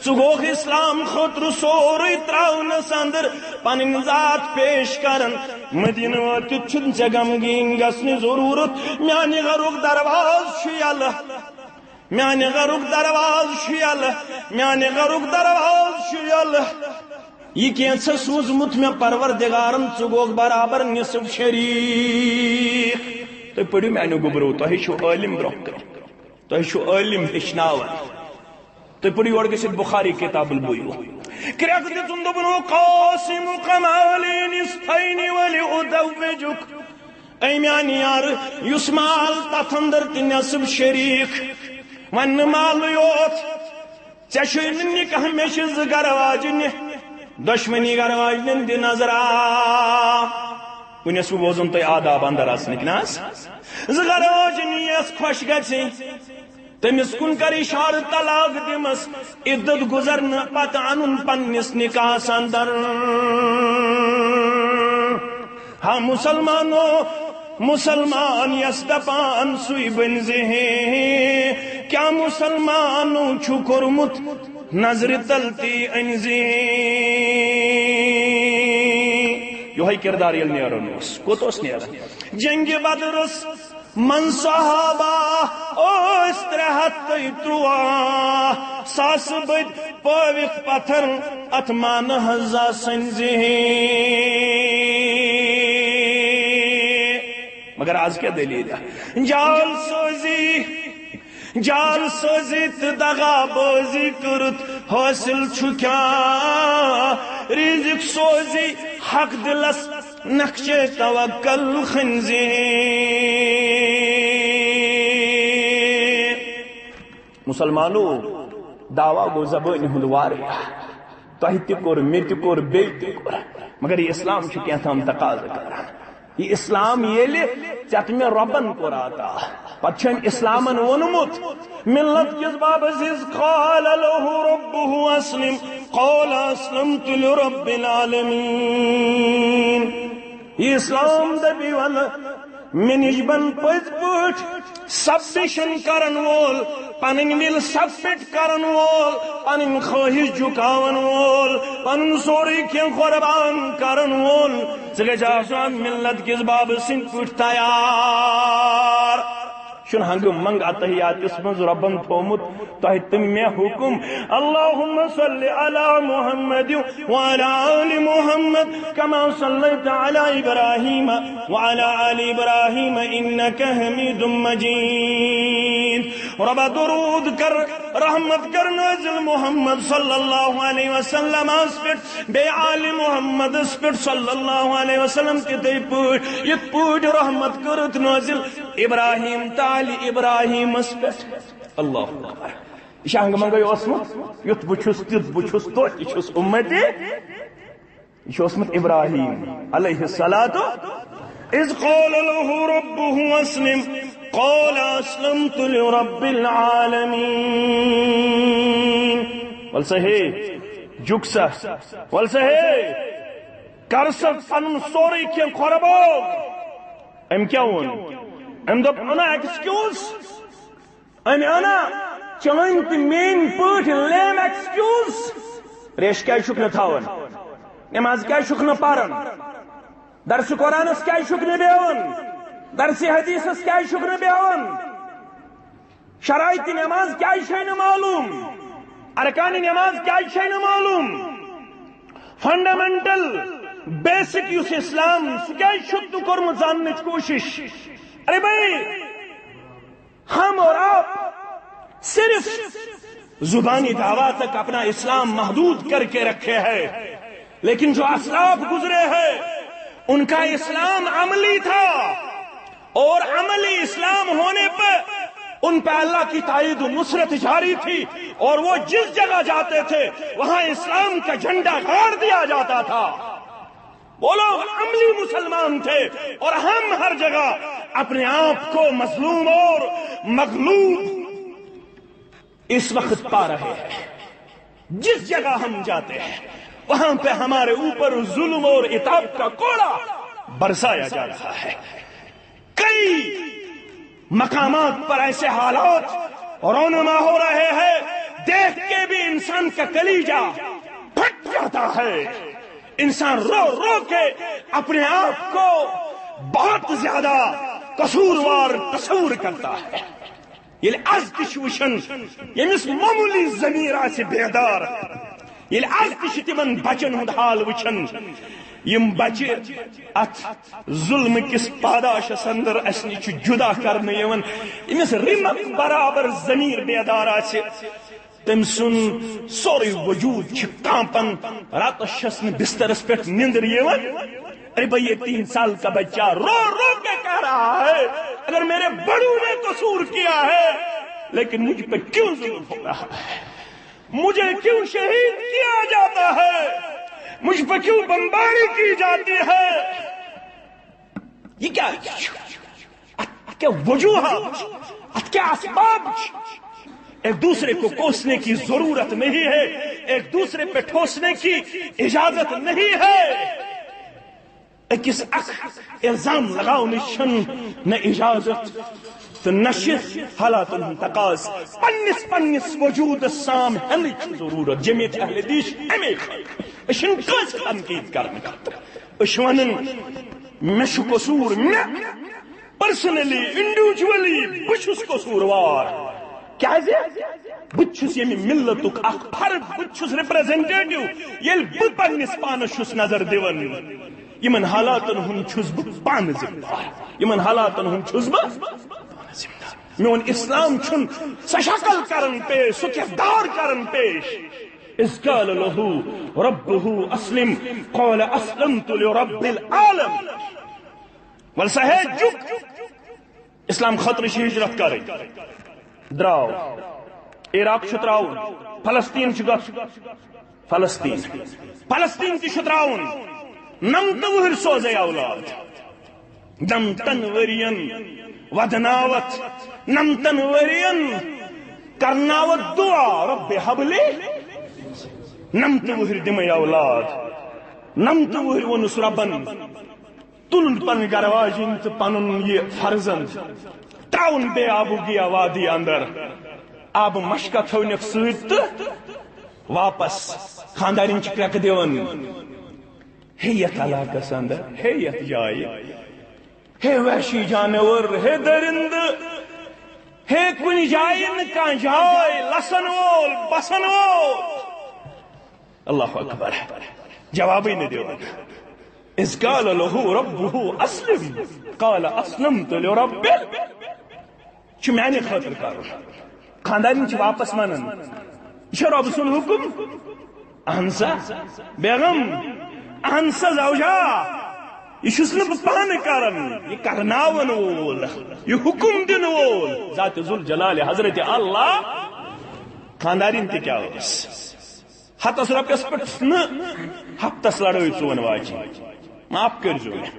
ژٕ گوٚوکھ اسلام خٲطرٕ سورُے تراونس اندر پنٕنۍ ذات پیش کران، مدینہٕ وٲتِتھ چھُنہٕ ژےٚ غمگیٖن گژھنٕچ ضروٗرت، میانہِ گرُک دروازٕ چھُ یلہٕ۔" میانہِ گرُک دروازٕ چھُ یلہٕ، میانہِ گرُک دروازٕ چھُ یلہٕ۔ یہِ کینٛژھا سوٗزمُت مےٚ پروردگارن، ژٕ گوٚوکھ برابر نصف شریٖک۔ تُہۍ پٔرِو میانیو گوٚبرو، تۄہہِ چھُو عٲلِم برونٛہہ کَنہِ، تۄہہِ چھُو عٲلِم ہیٚچھناوان۔ تُہۍ پٔرِو یورٕ گٔژھِتھ بُخاری کِتاب البُیوع۔ کرٛٮ۪کھ دِژٕن، دوٚپُن، "أقسمك مالي نصفين ولأزوجك۔" اے میانہِ یارٕ، یُس مال تتھ اندر تہِ نصف شریٖک، وۄنۍ نہٕ مالٕے یوت، ژےٚ چھُے نہٕ نکاح، مےٚ چھِ زٕ گرٕ واجنہِ، دۄشوٕنی گرٕ واجنٮ۪ن دِ نظرا۔ وُنہِ ٲسوٕ بوزُن تۄہہِ آداب اندر اژنٕکۍ، نہ حظ؟ زٕ گرٕ واجنہِ یۄس خۄش گژھِ، تٔمِس کُن کر اشارٕ، طلاق دِمس، عدت گُزرنہٕ پتہٕ انُن پننِس نکاحس اندر۔ ہاں مسلمانو، مسلمان یس دپان سُے بٔنۍ زِ ہے، کیٛاہ مسلمانو چھُ کوٚرمُت نظرِ تل تی أنۍ زِ ہے؟ یِہوٚے کردار ییٚلہِ نیران اوس، کوٚت اوس نیران؟ جنگِ بدرس منٛز صحابہ ٲسۍ ترٛےٚ ہتھ تہٕ ترٛواہ ساسہٕ بٔدۍ پٲوِتھ پتھر اتھ مانہٕ ہزا سنزِ۔ مگر از کیٛاہ دٔلیٖل؟ جال سوزی، جال سوزی تہٕ دغا بٲزی کٔرٕتھ حٲصِل چھُ کیٛاہ؟ رِزِق سوزی حق دِلس نقشے توکل خنزی۔ مسلمانو، دعویٰ گوٚو زبٲنہِ ہُنٛد واریاہ۔ تۄہہِ تہِ کوٚر، مےٚ تہِ کوٚر، بیٚیہِ تہِ کوٚر۔ مگر یہِ اسلام چھُ کینٛہہ تام تقاضہٕ کران۔ یہِ اسلام ییٚلہِ ژےٚ تہٕ مےٚ رۄبن کوٚر عطا، پتہٕ چھُ أمۍ اسلامن ووٚنمُت، ملت کِس بابس، "اذ قال له ربه اسلم، قال اسلمت لرب العالمین۔" یہِ اسلام دپی ولہٕ مےٚ نِش بن پٔزۍ پٲٹھۍ سبمشن کرن وول، پنٕنۍ وِل سبمٹ کرن وول، پنٕنۍ خٲہِش جُکاون وول، پنُن سورُے کینٛہہ قربان کرن وول۔ ژٕ گژھِ آسُن ملت کِس بابہٕ سٕنٛدۍ پٲٹھۍ تیار۔ چھُنہٕ ہنگہٕ منگ اتحیاتس منٛز رۄبن تھوومُت تۄہہِ تہٕ مےٚ حُکم، اللہم صل علی محمد وعلی آل محمد کما صلیت علی ابراہیم وعلی آل ابراہیم انک حمید مجید۔ رۄبا درود کر، رحمت کر نازل محمد صلی اللہ علیہ وسلمس پٮ۪ٹھ، بیٚیہِ آل محمدس پٮ۪ٹھ صلی اللہ علیہ وسلم تِتھے پٲٹھۍ یِتھ پٲٹھۍ رحمت کٔرٕتھ نازل ابراہیم تہٕ آل ابراہیمس پٮ۪ٹھ۔ اللہ اکبر۔ یہِ چھا ہنگہٕ منگے اوسمُت؟ یُتھ بہٕ چھُس، تیُتھ بہٕ چھُس، توتہِ چھُس اُمتی۔ یہِ چھُ اوسمُت ابراہیم علیہ الصلوۃ۔ اذ قال له ربه اسلم، قال اسلمت لرب العالمین۔ ول سا ہے، جُک سا، ول سا ہے، کر سا پنُن سورُے کینٛہہ قربان۔ أمۍ کیٛاہ ووٚن؟ أمۍ دوٚپ، انا ایکسکیوز۔ أمۍ انا چٲنۍ تہٕ میٲنۍ پٲٹھۍ لیم ایکسکیوز۔ ریش کیٛازِ چھُکھ نہٕ تھاوان؟ نماز کیٛازِ چھُکھ نہٕ پران؟ درسِ قرآنس کیٛازِ چھُکھ نہٕ بیہوان؟ درسِ حدیثس کیٛازِ چھُکھ نہٕ بیہوان؟ شرائط نماز کیٛازِ چھے نہٕ معلوم؟ ارکان نماز کیٛازِ چھے نہٕ معلوم؟ فنڈامنٹل بیسک یُس اسلام، سُہ کیٛازِ چھُکھ نہٕ کوٚرمُت زاننٕچ کوٗشش؟ ارے بھائی، ہم اور آپ صرف زبانی دعویٰ تک اپنا اسلام محدود کر کے رکھے ہیں، لیکن جو اسلاف گزرے ہیں، ان کا اسلام عملی تھا، اور عملی اسلام ہونے پر ان پہ اللہ کی تائید و نصرت جاری تھی، اور وہ جس جگہ جاتے تھے، وہاں اسلام کا جھنڈا گاڑ دیا جاتا تھا۔ وہ لوگ عملی مسلمان تھے، اور ہم ہر جگہ اپنے آپ کو مظلوم اور مغلوب اس وقت پا رہے ہیں۔ جس جگہ ہم جاتے ہیں، وہاں پہ ہمارے اوپر ظلم اور عتاب کا کوڑا برسایا جا رہا ہے۔ کئی مقامات پر ایسے حالات رونما ہو رہے ہیں، دیکھ کے بھی انسان کا کلیجہ پھٹ جاتا ہے۔ انسان رو رو کے اپنے آپ کو بہت زیادہ قصوروار تصور کرتا ہے۔ ییٚلہِ از تہِ چھِ وٕچھان، ییٚمِس معموٗلی ضمیٖر آسہِ بیدار، ییٚلہِ از تہِ چھِ تِمن بچن ہُنٛد حال وٕچھان، یِم بچہِ اتھ ظلمہٕ کِس پاداشس اندر اسہِ نِش چھِ جدا کرنہٕ یِوان، ییٚمِس رِمک برابر ضمیٖر بیدار آسہِ، تٔمۍ سُنٛد سورُے وجوٗد چھُ کانپان، راتس چھس نہٕ بسترس پٮ۪ٹھ نیندر یِوان۔ ارے بھائی، یہ تین سال کا بچہ رو رو کے کہہ رہا ہے، اگر میرے بڑوں نے قصور کیا ہے، لیکن مجھ پہ کیوں ظلم ہو رہا ہے؟ مجھے کیوں شہید کیا جاتا ہے؟ مجھ پہ کیوں بمباری کی جاتی ہے؟ یہ کیا، اتھ کیا وجوہات چھِ؟ اتھ کیا اسباب چھِ؟ ایک دوسرے کو کوسنے کی ضرورت نہیں ہے، ایک دوسرے پہ ٹھوسنے کی اجازت نہیں ہے۔ أکِس اکھ الزام لگاونٕچ چھنہٕ نہ اجازت تہٕ نہ چھِ حالاتن ہُنٛد تقاضہٕ۔ پننِس پننِس وجودس سام ہینٕچ چھِ ضروٗرت۔ جمعیت اہل حدیث چھِ امے خٲطرٕ۔ أسۍ چھِنہٕ کٲنٛسہِ تنقید کرنہٕ خٲطرٕ۔ أسۍ چھِ ونان، مےٚ چھُ قصوٗر، مےٚ پرسنلی، انڈیویجولی بہٕ چھُس قصوٗروار۔ کیازِ؟ بہٕ تہِ چھُس ییٚمہِ ملتُک اکھ فرد، بہٕ تہِ چھُس ریپریزنٹیٹو۔ ییٚلہِ بہٕ پننِس پانس چھُس نظر دِوان، یِمن حالاتن ہُنٛد چھُس بہٕ پانہٕ ذمہٕ دار، یِمن حالاتن ہُنٛد چھُس بہٕ پانہٕ ذمہٕ دار۔ میون اسلام چھُنہٕ سۄ شکل کران پیش، سُہ کردار کران پیش۔ اذ قال له ربه اسلم، قال اسلمت لرب العالم۔ ول سا ہے جُک، اسلام خٲطرٕ چھِ ہجرت کرٕنۍ۔ درٛاو۔ عراق چھُ ترٛاوُن۔ فلسطین چھُ گژھُن۔ فلسطین۔ فلسطین تہِ چھُ ترٛاوُن۔ نَمتہٕ وُہٕرۍ سوزے اولاد۔ نَمتَن ؤرین ودناوتھ، نَمتَن ؤرین کرناوتھ دعا، رب حبلی۔ نَمتہٕ وُہٕرۍ دِمے اولاد۔ نَمتہٕ وُہٕرۍ ووٚنُس ربن، تُلُن پنٕنۍ گرٕ واجِنۍ تہٕ پنُن یہِ فرزند، ترٛاوُن بے آبوٗگیا وادی اندر۔ آبہٕ مشکہ تھٲونکھ سۭتۍ تہٕ واپس۔ خاندارِنۍ چھِ کرٛٮ۪کہٕ دِوان، ہے یتھ علاقس اندر، ہے یتھ جایہِ، ہے وحشی جانور، ہے درندٕ، ہے کُنہِ جایہِ نہٕ کانٛہہ جاے لسن وول، بسن وول۔ اللہ اکبر۔ جوابٕے نہٕ دِوان۔ اذ قال له ربه اسلم، قال اسلمت لرب ال-، چھُ میانہِ خٲطرٕ کرُن۔ خاندارِنۍ چھِ واپس ونان، یہِ چھا رۄب سُنٛد حُکم؟ اہن سا بیگم، اہن سا زوجا، یہِ چھُس نہٕ بہٕ پانہٕ کران، یہِ کرناون وول، یہِ حُکم دِنہٕ وول، ذات ذوالجلال حضرت اللہ۔ خاندارِنۍ تہِ کیٛاہ ٲس؟ ہتس رۄپیس پٮ۪ٹھ نہٕ ہفتس لڑٲے ژون واجہِ۔ معاف کٔرۍزیو مےٚ۔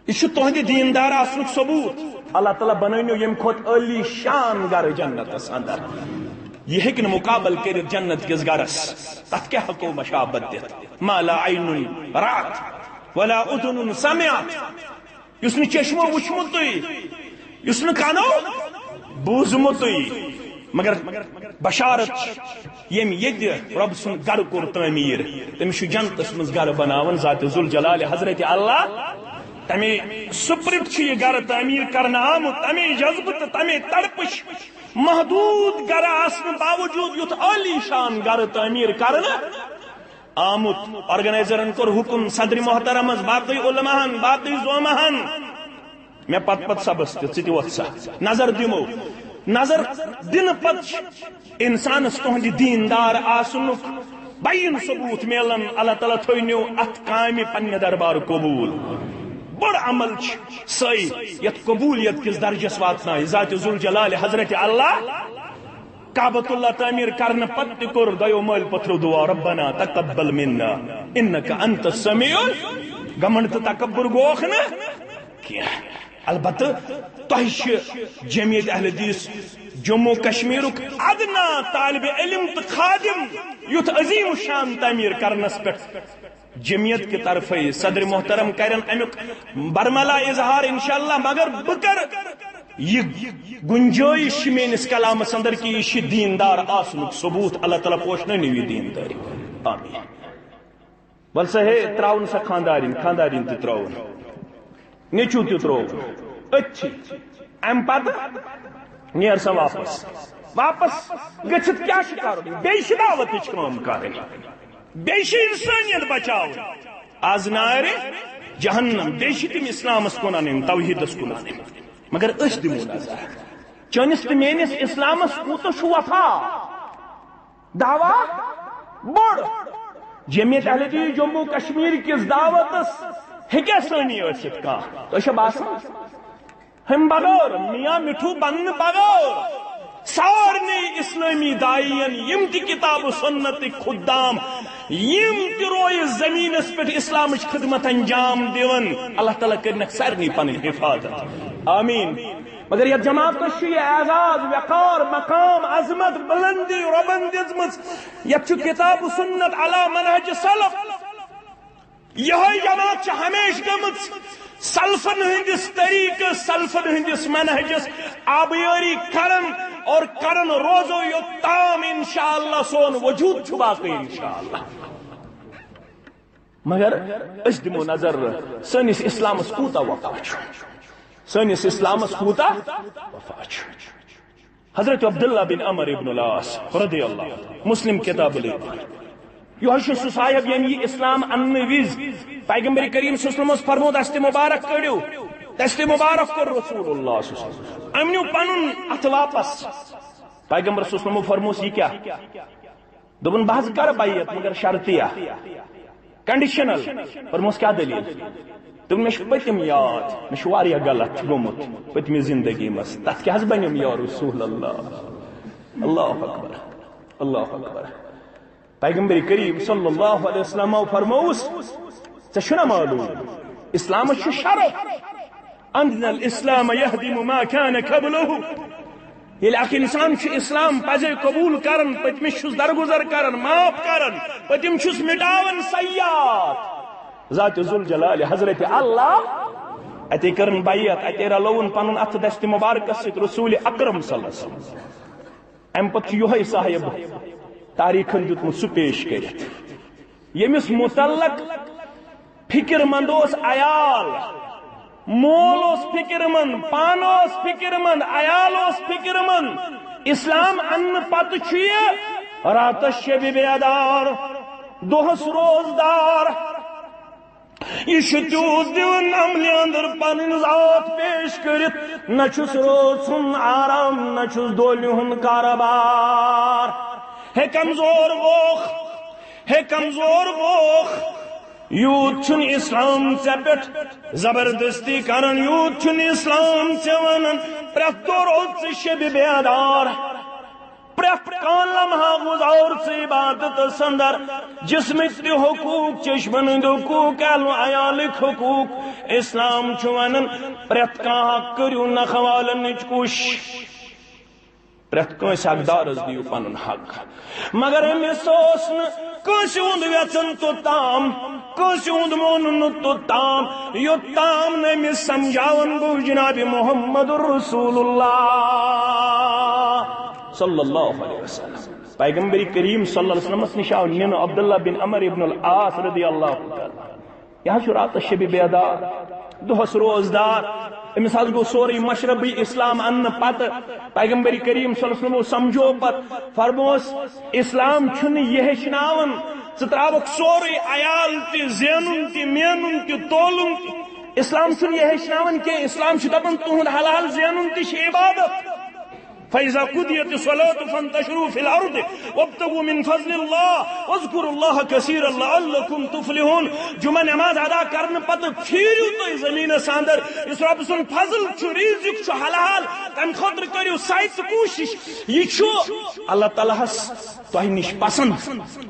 یہِ چھُ تُہنٛدِ دیٖندار آسنُک ثبوٗت۔ اللہ تعالیٰ بنٲونو ییٚمہِ کھۄتہٕ عٲلی شان گرٕ جنتس اندر۔ یہِ ہیٚکہِ نہٕ مُقابل کٔرِتھ جنت کِس گرس۔ تتھ کیٛاہ ہٮ۪کو مشابت دِتھ؟ ما لا عین رأت ولا اذن سمعت۔ یُس نہٕ چشمو وُچھمُتٕے، یُس نہٕ کانو بوٗزمُتٕے، مگر بشارت چھِ، ییٚمۍ ییٚتہِ رۄب سُنٛد گرٕ کوٚر تعمیٖر، تٔمِس چھُ جنتس منٛز گرٕ بناوان ذات ذوالجلال حضرت اللہ۔ تمے سپرٹ چھُ یہِ گرٕ تعمیٖر کرنہٕ آمُت، تمے جذبہٕ تہٕ تمے تڑپٕچ محدوٗد گرٕ آسنہٕ باوجوٗد یُتھ عٲلی شان گرٕ تعمیٖر کرنہٕ آمُت۔ آرگنائزرن کوٚر حکم، صدر محترمس، باقی علماہن، باقی زومہن، مےٚ پتہٕ پتہٕ سبس تہِ، ژٕ تہِ وۄتھ سا۔ نظر دِمو۔ نظر دِنہٕ پتہٕ چھِ انسانس تُہنٛدِ دیٖندار آسنُک بیان ثبوٗت میلان۔ اللہ تعالیٰ تھٲونیو اتھ کامہِ پننہِ دربار قبوٗل۔ بوٚڑ عمل چھُ سُے یتھ قبوٗلیت کِس درجس واتنایہِ ذات ذوالجلال حضرت اللہ۔ کعبۃ اللہ تعمیٖر کرنہٕ پتہٕ تہِ کوٚر دۄیو مٲلۍ پٔتھرو دُعا، ربنا تقبل منا انک انت السمیع ال-، گمنڈ تہٕ تکبر گوکھ نہٕ کینٛہہ۔ البتہٕ تۄہہِ چھِ جمعیت اہل حدیث جموں کشمیرُک ادنا طالب علم تہٕ خادم یُتھ عظیم شان تعمیٖر کرنس پٮ۪ٹھ جمعیت کہِ طرفے صدر محترم کرن امیُک برملا اظہار انشاءاللہ، مگر بہٕ کرٕ یہِ گنجٲیش چھِ میٲنِس کلامس اندر کہِ یہِ چھِ دیندار آسنُک ثبوت۔ اللہ تعالیٰ پوشنٲوِن یہِ دیندٲری۔ آمین۔ ول سا ہے، تراوُن سا خاندارِنۍ، خاندارِنۍ تہِ ترٲوُن، نیٚچو تہِ ترٛوو أتھی۔ امہِ پتہٕ نیر سا واپس۔ واپس گٔژھِتھ کیٛاہ چھُ کرُن؟ بیٚیہِ چھِ دعوتٕچ کٲم کرٕنۍ، بیٚیہِ چھِ انسٲنیت بچاوٕنۍ۔ از نارِ جہنم، بیٚیہِ چھِ تِم اسلامس کُن انٕنۍ، توحیدس کُن انٕنۍ۔ مگر أسۍ دِمو نظر، چٲنِس تہٕ میٲنِس اسلامس کوٗتاہ چھُ وفا؟ دعویٰ بوٚڑ۔ جمعیت اہل حدیث جموں کشمیر کِس دعوتس ہیٚکیٛاہ سٲنی ٲسِتھ کانٛہہ؟ تۄہہِ چھا باسان؟ ہُمہِ بغٲر، میاں مِٹھوٗ بننہٕ بغٲر، سارنٕے اسلٲمی داعین، یِم تہِ کتاب و سنتٕکۍ خدام، یِم تہِ رویہِ زمینس پٮ۪ٹھ اسلامٕچ خدمت انجام دِوان، اللہ تعالیٰ کٔرِنکھ سارنٕے پنٕنۍ حفاظت۔ آمین۔ مگر یتھ جماعتس چھُ یہِ اعزاز، وقار، مقام، عظمت، بلندی رۄبن دِژمٕژ۔ یتھ چھُ کتاب و سنت علی منہج سلف۔ یہے جماعت چھِ ہمیشہِ گٔمٕژ سلفن ہٕنٛدِس طریقس، سلفن ہٕنٛدِس منہجس آبیٲری کران اور کران روزو، یوٚتام انشاءاللہ سون وجود چھُ باقی انشاءاللہ۔ مگر أسۍ دِمو نظر، سٲنِس اسلامس کوٗتاہ وفا چھُ، سٲنِس اسلامس کوٗتاہ وفا چھُ۔ حضرت عبداللہ بن عمر ابن العاص رضی اللہ عنہ، مسلم کتاب الایمان۔ یہے چھُ سُہ صاحب، ییٚمۍ یہِ اسلام اننہٕ وِزِ پیغمبر کریم صلی اللہ علیہ وسلمس فرموو، دست مبارک کٔڑِو، دست مبارک کوٚر رسول اللہ صلی اللہ علیہ وسلم۔ أمۍ نیوٗ پنُن اتھٕ واپس۔ پیغمبر صلی اللہ علیہ وسلمو فرمووس، یہِ کیٛاہ؟ دوٚپُن، بہٕ حظ کرٕ بیعت، مگر شرطیہ، کنڈیشنل۔ فرمووس، کیٛاہ دٔلیٖل؟ دوٚپُن، مےٚ چھُ پٔتِم یاد، مےٚ چھُ واریاہ غلط گوٚمُت پٔتمہِ زندگی منٛز۔ تتھ کیٛاہ حظ بنیوم یا رسول اللہ؟ اللہ اکبر، اللہ اکبر۔ پیغمبر کریم صلی اللہ علیہ وسلمو فرمووس، ژےٚ چھُنا معلوم، اسلامس چھُ شرف، ان الاسلام یہدم ما کان قبلہ۔ ییٚلہِ اکھ انسان چھُ اسلام پزے قبول کران، پٔتمِس چھُس درگزر کران، معاف کران، پٔتِم چھُس مٹاوان سیئات۔ ذات ذوالجلال حضرت اللہ اتے کرن بیعت، اتے رلوُن پنُن اتھٕ دست مبارکس سۭتۍ رسول اکرم صلی اللہ علیہ وسلم۔ امہِ پتہٕ چھُ یہے صاحب تاریخن دیُتمُت سُہ پیش کٔرِتھ، ییٚمِس متعلق فکر مند اوس عیال، مول اوس فکر مند، پانہٕ اوس فکر مند، عیال اوس فکر مند۔ اسلام اننہٕ پتہٕ چھُ یہِ راتس شبِ بیدار، دۄہس روزدار۔ یہِ چھُ تیوٗت دِوان عملہِ اندر پنٕنۍ ذات پیش کٔرِتھ، نہ چھُس رٲژ ہُنٛد آرام، نہ چھُس دۄہلہِ ہُنٛد کارٕبار۔ ہے کمزور ووکھ، ہے کمزور ووکھ، یوٗت چھُنہٕ اسلام ژےٚ پٮ۪ٹھ زبردستی کران، یوٗت چھُنہٕ اسلام ژےٚ ونان پرٛٮ۪تھ دۄہ روز ژٕ شبِ بیدار۔ پرٛٮ۪تھ کانٛہہ لمحہ گُزار ژٕ عبادتس اندر، جسمٕکۍ تہِ حقوٗق، چشمن ہٕنٛدۍ حقوٗق، اہل و عیالٕکۍ حقوٗق۔ اسلام چھُ ونان، پرٛٮ۪تھ کانٛہہ حق کٔرِو نکھٕ والنٕچ کوٗشش۔ پرٛٮ۪تھ کٲنٛسہِ حقدارس دِیِو پنُن حق۔ مگر أمِس اوس نہٕ کٲنٛسہِ ہُنٛد وٮ۪ژن توٚتام، کٲنٛسہِ ہُنٛد مونُن نہٕ توٚتام، یوٚتام نہٕ أمِس سمجھاوان گوٚو جناب محمد رسول اللہ صلی اللہ علیہ وسلم۔ پیغمبر کریم صلی اللہ علیہ وسلمس نِش آو نِنہٕ عبداللہ بن عمر ابن العاص رضی اللہ تعالیٰ۔ یہِ حظ چھُ راتس شبِ بیدار، دۄہس روزدار۔ أمِس حظ گوٚو سورُے مشربٕے اسلام اننہٕ پتہٕ۔ پیغمبر کریم صلی اللہ علیہ وسلمو سمجھو پتہٕ، فرموس، اسلام چھُنہٕ یہِ ہیٚچھناوان ژٕ ترٛاوکھ سورُے عیال تہِ، زینُن تہِ، مینُن تہِ، تولُن تہِ۔ اسلام چھُنہٕ یہِ ہیٚچھناوان کینٛہہ۔ اسلام چھُ دپان، تُہُنٛد حلال زینُن تہِ چھِ عبادت۔ فَإِذَا قُضِيَتِ الصَّلَاةُ فَانتَشِرُوا فِي الْأَرْضِ وَابْتَغُوا مِنْ فَضْلِ اللَّهِ وَاذْكُرُوا اللَّهَ كَثِيرًا لَعَلَّكُمْ تُفْلِحُونَ۔ جمعہ نماز ادا کرنہٕ پتہٕ پھیرِو تُہۍ زمینس اندر۔ یُس رۄب سُنٛد فضل چھُ، رزق چھُ حلال، تمہِ خٲطرٕ کٔرِو سعی تہٕ کوٗشش۔ یہِ چھُ اللہ تعالیٰ ہس تۄہہِ نِش پسند۔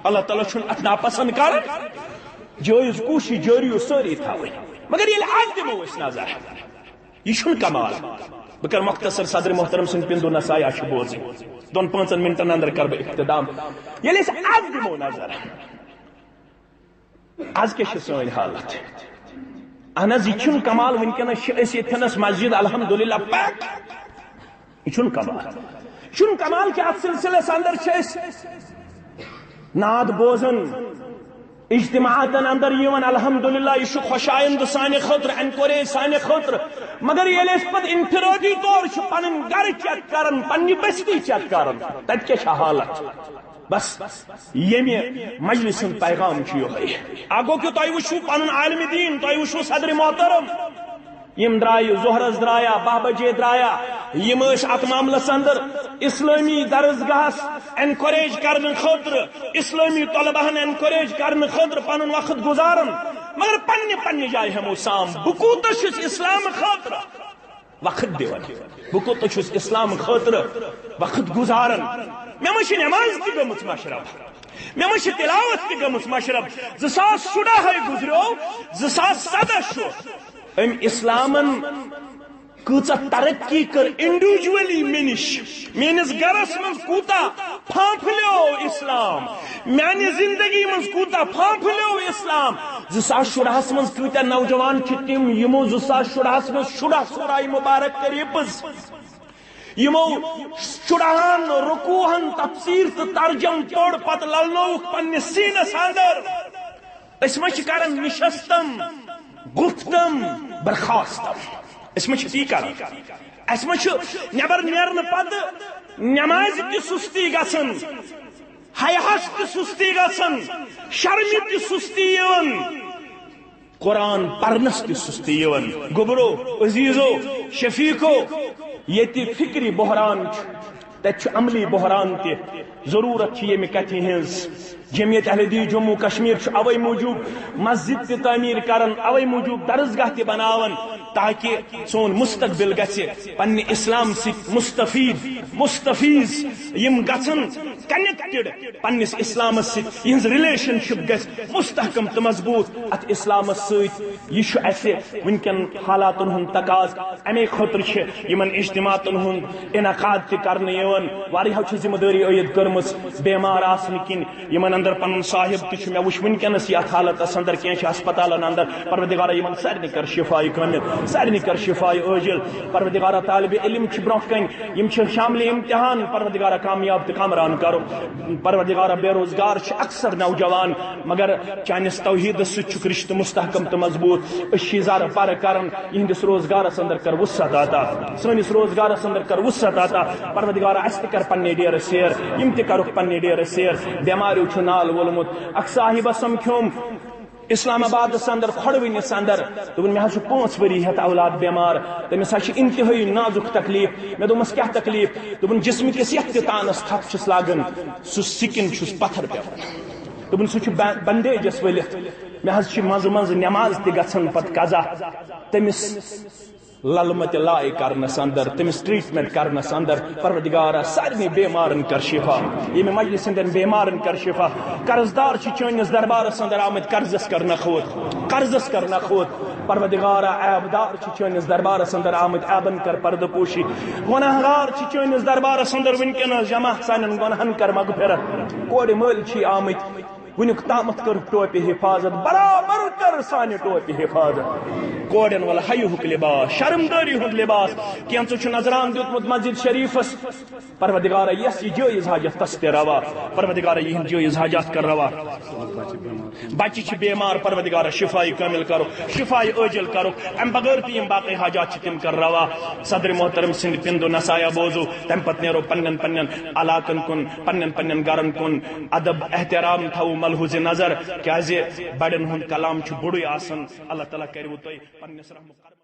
اللہ تعالیٰ چھُنہٕ اتھ ناپسند کران۔ جٲیز کوٗشش جٲری سٲری تھاوٕنۍ۔ مگر ییٚلہِ اتھ دِمو أسۍ نظر، یہِ چھُنہٕ کمال۔ بہٕ کرٕ مختصر، صدر محترم سٕنٛدِ پِندُ نصایح چھِ بوزٕنۍ۔ دۄن پانٛژن منٹن اندر کرٕ بہٕ اختتام۔ ییٚلہِ أسۍ از دِمو نظر، از کیٛاہ چھِ سٲنۍ حالت؟ اہن حظ، یہِ چھُنہٕ کمال۔ وٕنکیٚنس چھِ أسۍ ییٚتھٮ۪نس مسجد الحمدللہ pack۔ یہِ چھُنہٕ کمال۔ یہِ چھُنہٕ کمال کہِ اتھ سلسلس اندر چھِ أسۍ نعت بوزان، اجتماعاتن اندر یِوان، الحمدللہ، یہِ چھُ خۄش آیند سانہِ خٲطرٕ، encourage سانہِ خٲطرٕ۔ مگر ییٚلہِ أسۍ پتہٕ انفرادی طور چھِ پنٕنۍ گرٕ check کران، پننہِ بستی check کران، تتہِ کیٛاہ چھِ حالت؟ بس، ییٚمہِ مجلس ہُنٛد پیغام چھُ یِہوٚے۔ اکھ گوٚو کہِ تۄہہِ وٕچھِو پنُن عالمِ دیٖن، تۄہہِ وٕچھِو صدر محترم، یِم درٛایہِ، ظہرس درٛایا، باہ بجے درٛایا، یِم ٲسۍ اتھ معاملس اندر اسلٲمی درسگاہس encourage کرنہٕ خٲطرٕ، اسلٲمی طلباہن encourage کرنہٕ خٲطرٕ پنُن وقت گُزاران۔ مگر پننہِ پننہِ جایہِ ہٮ۪مو سام، بہٕ کوٗتاہ چھُس اسلام خٲطرٕ وقت دِوان، بہٕ کوٗتاہ چھُس اسلام خٲطرٕ وقت گُزاران۔ مےٚ ما چھِ نٮ۪ماز تہِ گٔمٕژ مشرف، مےٚ ما چھِ تلاوت تہِ گٔمٕژ مشرف۔ زٕ ساس شُراہ ہے گُزریو، زٕ ساس سداہ چھُ۔ أمۍ اسلامن کۭژاہ ترقی کٔر individually مےٚ نِش، میٲنِس گرس منٛز کوٗتاہ پھانپھلیو اسلام، میانہِ زندگی منٛز کوٗتاہ پھانپھلیو اسلام۔ زٕ ساس شُراہس منٛز کۭتیاہ نوجوان چھِ تِم، یِمو زٕ ساس شُراہس منٛز شُراہ سورہ مبارک کٔرۍ حفظ، یِمو شُراہن رکوعن تفسیر تہٕ ترجم پوٚر، پتہٕ للنووُکھ پننِس سیٖنس اندر۔ أسۍ ما چھِ کران نشستم، گفتم، برخاستم؟ أسۍ ما چھِ تی کران؟ اَسہِ ما چھُ نٮ۪بر نیرنہٕ پتہٕ نمازِ تہِ سُستی گژھان، حیاہس تہِ سُستی گژھان، شرمہِ تہِ سُستی یِوان، قرآن پرنس تہِ سُستی یِوان؟ گوٚبرو، عزیزو، شفیقو، ییٚتہِ فکری بحران چھُ، تتہِ چھُ عملی بحران تہِ۔ ضروٗرت چھِ ییٚمہِ کتھِ ہٕنٛز۔ جمعیت اہل حدیث جموں کشمیر چھُ اوے موٗجوٗب مسجد تہِ تعمیٖر کران، اوے موٗجوٗب درسگاہ تہِ بناوان، تاکہِ سون مستقبل گژھِ پننہِ اسلام سۭتۍ مستفید، مستفیض۔ یِم گژھن کنیکٹڈ پننِس اسلامس سۭتۍ، یِہنٛز ریلیشن شپ گژھِ مستحکم تہٕ مضبوٗط اتھ اسلامس سۭتۍ۔ یہِ چھُ اسہِ وٕنکٮ۪ن حالاتن ہُنٛد تقاضہٕ۔ امے خٲطرٕ چھِ یِمن اجتماعاتن ہُنٛد انعقاد تہِ کرنہٕ یِوان۔ واریاہو چھِ ذمہٕ دٲری عٲید کٔرمٕژ، بیمار آسنہٕ کِنۍ یِمن اندر پنُن صاحب تہِ چھُ۔ مےٚ وٕچھ وٕنکیٚنس یتھ حالتس اندر، کینٛہہ چھِ ہسپتالن اندر۔ پروردگارا، یِمن سارنٕے کر شفایہِ کامل، سارنٕے کر شفایہِ عٲجل۔ پروردگارا، طالب علم چھِ برونٛہہ کنہِ، یِم چھِ شاملِ امتحان۔ پروردگارا، کامیاب تہٕ کامران کرو۔ پروردگارا، بے روزگار چھِ اکثر نوجوان، مگر چانِس توحیدس سۭتۍ چھُکھ رشتہٕ مستحکم تہٕ مضبوٗط۔ أسۍ چھِ اظہار پرٕ کران، یِہنٛدِس روزگارس اندر کر وسعت عطا، سٲنِس روزگارس اندر کر وسعت عطا۔ پروردگارا، اسہِ تہِ کر پننہِ ڈیرٕ سیر، یِم تہِ کرُکھ پننہِ ڈیرٕ سیر۔ بیماریو چھُ نال وولمُت۔ اکھ صاحبہ سمکھیوم اسلام آبادس اندر، کھۄڈوٕنِس اندر، دوٚپُن، مےٚ حظ چھُ پانٛژھ ؤری ہٮ۪تھ اولاد بیمار، تٔمِس حظ چھِ انتہٲیی نازُک تکلیف۔ مےٚ دوٚپمس، کیٛاہ تکلیف؟ دوٚپُن، جسمہٕ کِس یتھ تہِ تانس تھپھ چھِس لاگان، سُہ سِکِن چھُس پتھر پٮ۪وان۔ دوٚپُن، سُہ چھُ بہ-، بندیجس ؤلِتھ۔ مےٚ حظ چھِ منٛزٕ منٛزٕ نٮ۪ماز تہِ گژھان پتہٕ قضا۔ تٔمِس للمہٕ تہِ لائے کرنس اندر، تٔمِس ٹریٹمنٹ کرنس اندر۔ پروردگارا، سارنٕے بیمارن کر شفا، ییٚمہِ مجلس ہٕنٛدٮ۪ن بیمارن کر شفا۔ قرض دار چھِ چٲنِس دربارس اندر آمٕتۍ، قرضس کر نکھوت، قرضس کر نکھوت۔ پروردگارا، عیب دار چھِ چٲنِس دربارس اندر آمٕتۍ، عیبن کر پردٕ پوشی۔ گناہ گار چھِ چٲنِس دربارس اندر وٕنکیٚنس جمع، سانٮ۪ن گناہن کر مغفرت۔ کورِ مٲلۍ چھِ آمٕتۍ، وٕنیُک تامَتھ کٔرٕکھ ٹوپہِ حفاظت، برابر کٔر سانہِ ٹوپہِ حفاظت۔ کورٮ۪ن وَلہٕ حیُہُک لباس، شرمدٲری ہُنٛد لباس۔ کینٛژھو چھُ نذران دیُتمُت مسجد شریفس۔ پروردگارا، یَس یہِ جٲیز حاجت، تس تہِ روا۔ پروردگارا، یِہِنٛدۍ جٲیز حاجات کر روا۔ بچہِ چھِ بیمار، پروردگارا، شفایہِ کامل کرو، شفایہِ عٲجل کرو۔ امہِ بغٲر تہِ یِم باقٕے حاجات چھِ، تِم کر روا۔ صدر محترم سٕنٛدِ پِندُ نصایح بوزو، تمہِ پتہٕ نیرو پننٮ۪ن پننٮ۪ن علاقن کُن، پننٮ۪ن پننٮ۪ن گرن کُن۔ ادب احترام تھاوو ملحوظ نظر، کیازِ بڑٮ۪ن ہُنٛد کلام چھُ بوٚڑُے آسان۔ اللہ تعالیٰ کروٕ تۄہہِ پننِس رحمُک